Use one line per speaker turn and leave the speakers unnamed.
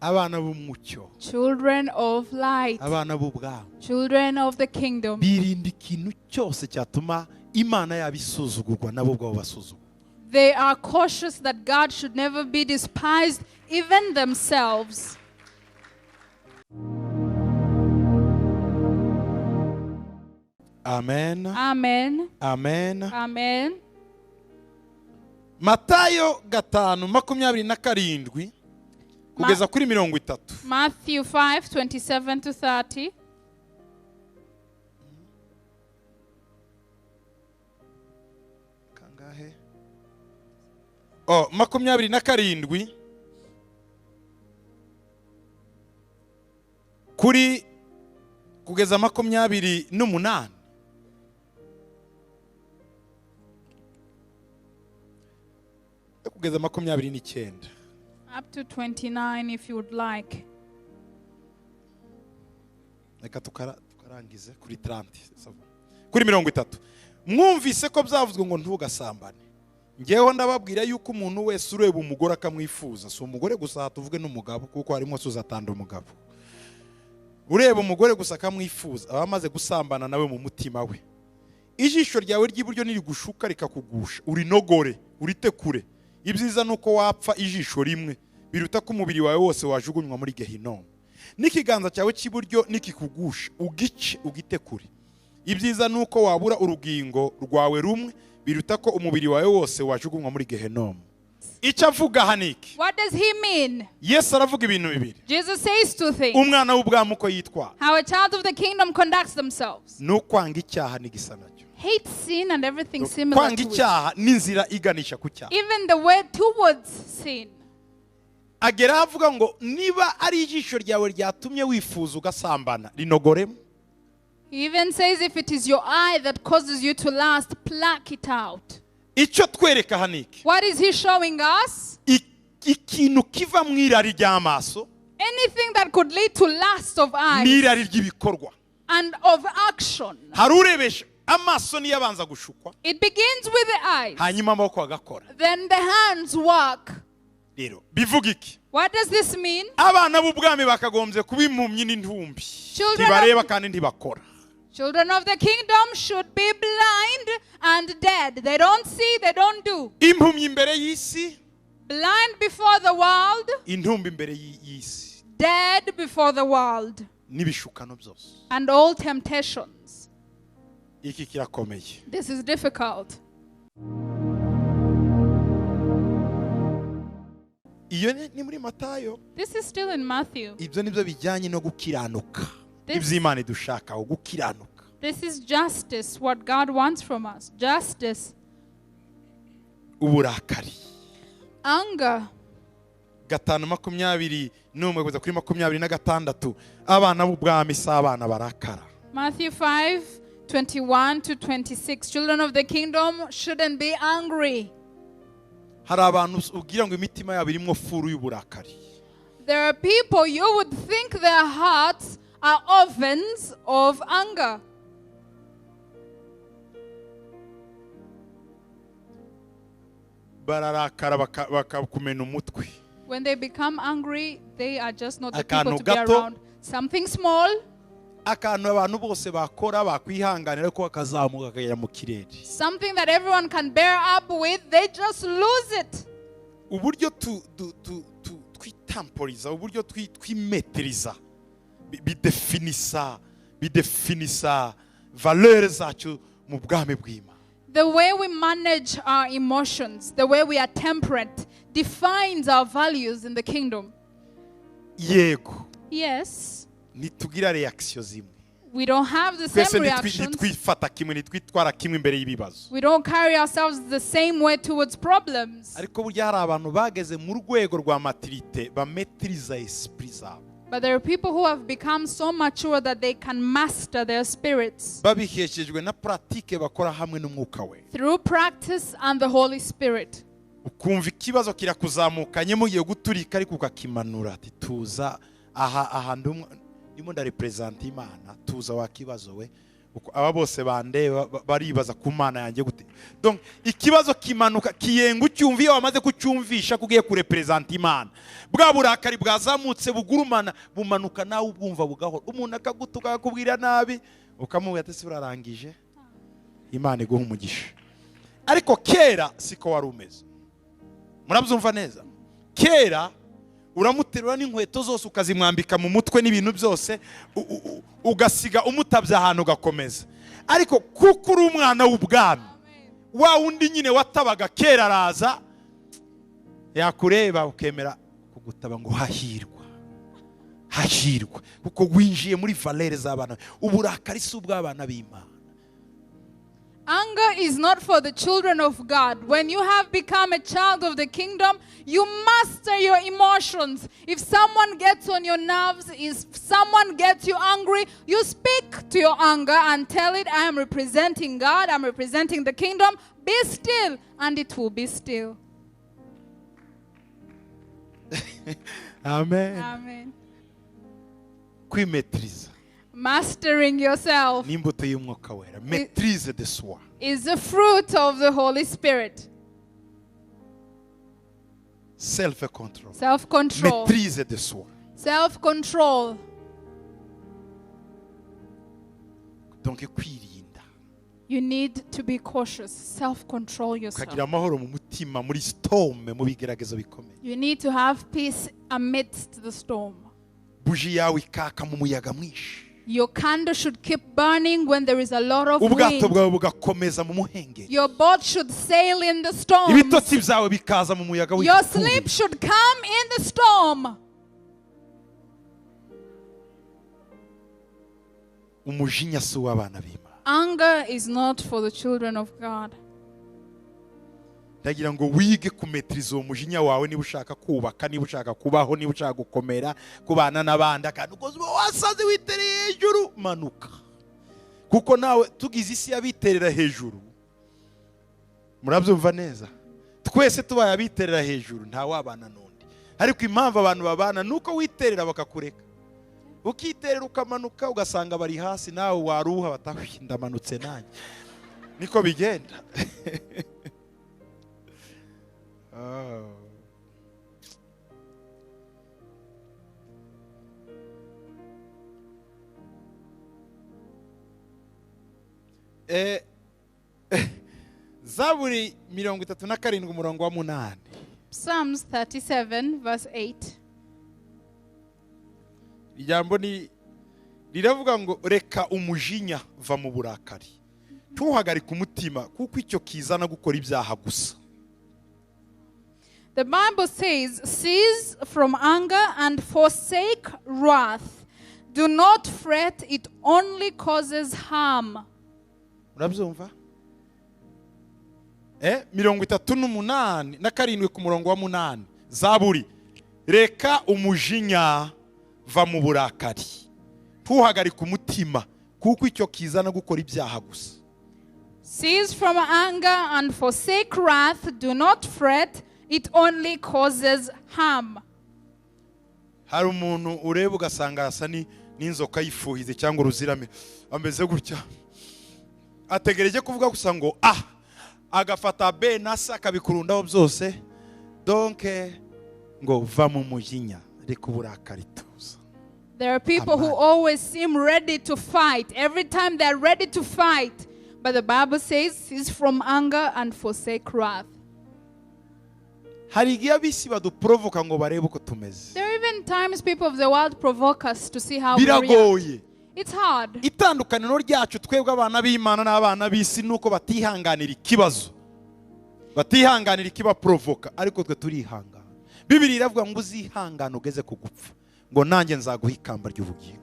Abana b'umucyo.
Children of light.
Abana b'ubwami.
Children of the kingdom.
Birinda ikintu cyose cyatuma Imana yabo isuzugurwa nabo ubwabo basuzugurwa.
They are cautious that God should never be despised, even themselves.
Amen.
Amen.
Amen.
Amen.
Matayo 5:27 kugeza kuri 30.
Matthew 5:27 to 30.
Kangahe? Oh, 27 kuri kugeza 28. Kugeza 29.
Up to 29 if you would like.
Reka tukarangize kuri 30. Kuri 30. Mwumvise ko byavuzwe ngo ntugasambane. Ngewe ndababwira yuko umuntu wese ureba umugore akamwifuza, si umugore gusa tuvuge n'umugabo kuko harimo suzatanda umugabo. Ureba umugore gusa akamwifuza, aba amaze gusambana nawe mu mutima we. Ijisho ryawe ry'iburyo nirigushuka rikakugusha, urinogore, uritekure. Ibyiza nuko wapfa ijisho rimwe biruta ko umubiri wawe wose wajugunywa muri Gehinomu. N'ikiganza cyawe cy'iburyo nikikugusha, ugice ugitekure. Ibyiza nuko wabura urugingo rwawe rumwe biruta ko umubiri wawe wose wajugunywa muri Gehinomu. Icyo avuga haniki?
What does he mean?
Yesu aravuga ibintu bibiri.
Jesus says two things.
Umwana w'ubwami uko yitwara.
How a child of the kingdom conducts themselves.
Nukwanga icyaha n'igisa nacyo.
Hate sin and everything similar to
Kwanga
it.
icyaha n'inzira iganisha ku cyaha.
Even the way towards sin.
Agera avuga ngo niba ari ijisho ryawe ryatumye wifuza ugasambana, rinogoremo.
He even says if it is your eye that causes you to lust, pluck it out.
Icyo twereka haniki?
What is he showing us?
Ikintu kiva mu irari ry'amaso.
Anything that could lead to lust of eyes.
N'irari ry'ibikorwa.
And of action.
Hari urebesha amaso niyo abanza gushukwa.
It begins with the eyes.
Hanyuma amaboko agakora.
Then the hands work.
Rero bivuga iki?
What does this mean?
Abana b'ubwami bakagombye kuba impumyi n'intumbi. Ntibareba kandi ntibakora.
Children of the kingdom should be blind and dead. They don't see, they don't do.
Impumyi imbere y'isi.
Blind before the world.
Intumbi imbere y'isi.
Dead before the world.
N'ibishukano byose.
And all temptations.
Iki kirakomeye.
This is difficult.
Iyo ni muri Matayo.
This is still in Matthew.
Ibyo nibyo bijyanye no gukiranuka. Iby'Imana idushaka gukiranuka.
This is justice, what God wants from us. Justice.
Uburakari.
Anger.
5:21 kugeza kuri 26. Abana b'ubwami si abana barakara.
Matthew 5:21 to 26. Children of the kingdom shouldn't be angry.
Hari abantu ugira ngo imitima yabo irimo furu y'uburakari.
There are people you would think their hearts are ovens of anger.
Bararakara bakakumena umutwe.
When they become angry, they are just not the people to be around. Something small.
Akantu abantu bose bakora bakwihanganira ko bakazamuka bakagera mu kirere.
Something that everyone can bear up with, they just lose it.
Uburyo twitamporiza, uburyo twimeteriza, bidefinisa valeur zacu mu bwami bw'Imana.
The way we manage our emotions, the way we are temperate, defines our values in the kingdom.
Yego.
Yes.
Nitugira reaction zimwe.
We don't have the same reactions.
Nitwifata kimwe, nitwitwara kimwe imbere y'ibibazo.
We don't carry ourselves the same way towards problems.
Ariko burya hari abantu bageze mu rwego rwa maturité bametriza esprit zabo.
But there are people who have become so mature that they can master their spirits.
Babiheshejwe na pratique bakora hamwe n'umwuka we.
Through practice and the Holy Spirit.
Ukumva ikibazo kirakuzamukanye mugiye guturika ariko ukakimanura ati tuza aha ndimo ndarepresent Imana tuza wakibazo we Aba bose bandeba baribaza ku Mana yanjye gute. Donc ikibazo kimanuka kiyenga ucyumva iyo wamaze kucyumvisha kugiye kurepresenta Imana. Bwa burakari bwazamutse bugurumana bumanuka nawe ubwumva bugahora. Umuntu akagutuka akakubwira nabi ukamubwira ati se urarangije, Imana iguha umugisha. Ariko kera siko wari umeze. Murabyumva neza? Kera uramuterura n'inkweto zose ukazimwambika mu mutwe n'ibintu byose, ugasiga umutabye ahantu ugakomeza. Ariko kuko uri umwana w'ubwami, wa wundi nyine watabaga kera araza yakureba ukemera kugutaba ngo hahirwa, hahirwa, kuko winjiye muri valere z'abana. Uburakari si ubw'abana b'Imana.
Anger is not for the children of God. When you have become a child of the kingdom, you master your emotions. If someone gets on your nerves, if someone gets you angry, you speak to your anger and tell it, I am representing God, I'm representing the kingdom. Be still, and it will be still.
Amen.
Amen.
Kwimetriza.
Mastering yourself
N'imbuto y'Umwuka Wera. Maîtrise de soi
is the fruit of the Holy Spirit.
Self-control.
Self-control.
Maîtrise de soi.
Self-control.
Donc kwirinda.
You need to be cautious. Self-control yourself.
Ukagira amahoro mu mutima muri storm, mu bigeragezo bikomeye.
You need to have peace amidst the storm.
Buji yawe ikaka mu muyaga mwinshi.
Your candle should keep burning when there is a lot of wind.
Ubwato bwawe bugakomeza mu muhengeri.
Your boat should sail in the storm.
Ibitotsi byawe bikaza mu muyaga w'inkubi.
Your sleep should come in the storm.
Umujinya si uw'abana b'Imana.
Anger is not for the children of God.
Ndagira ngo wige kumetriza uwo mujinya wawe niba ushaka kubaka, niba ushaka kubaho, niba ushaka gukomera, kubana n'abandi, akantu kose uba wasaze witereye hejuru, manuka. Kuko nawe tugize isi y'abiterera hejuru. Murabyumva neza? Twese tubaye abiterera hejuru, nta wabana n'undi. Ariko impamvu abantu babana nuko witerera bakakureka. Ukiterera ukamanuka ugasanga bari hasi, nawe waruha batahwi ndamanutse nanjye. Niko bigenda. Oh. Zaburi 37 umurongo wa 8.
Psalms 37 verse 8.
Ijambo ni riravuga ngo reka umujinya va mu burakari, ntuhagarike umutima kuko icyo kizana gukora ibyaha gusa.
The Bible says, cease from anger and forsake wrath. Do not fret, it only causes harm.
Murabyumva? 38 na 7 ku murongo wa 8. Zaburi, reka umujinya va mu burakari, ntuhagarike umutima kuko icyo kizana gukora ibyaha gusa.
Cease from anger and forsake wrath. Do not fret, it only causes harm.
Hari umuntu ureba ugasanga asa n'inzoka yifuhize cyangwa uruzirame, ameze gutya, ategereje kuvuga gusa ngo ah, agafata B na C akabikurundaho byose. Donc ngo va mu mujinya, reka uburakari tuza.
There are people who always seem ready to fight. Every time they're ready to fight. But the Bible says, cease from anger and forsake wrath.
Hari igihe ab'isi baduprovoka ngo barebe uko tumeze.
There are even times people of the world provoke us to see how we react.
Biragoye.
It's hard.
Itandukaniro ryacu twebwe abana b'Imana n'abana b'isi nuko batihanganira ikibazo, batihanganira ikibaprovoka, ariko twe turihangana. Bibiliya iravuga ngo uzihangana ugeze ku gupfa, ngo nanjye nzaguha ikamba ry'ubugingo.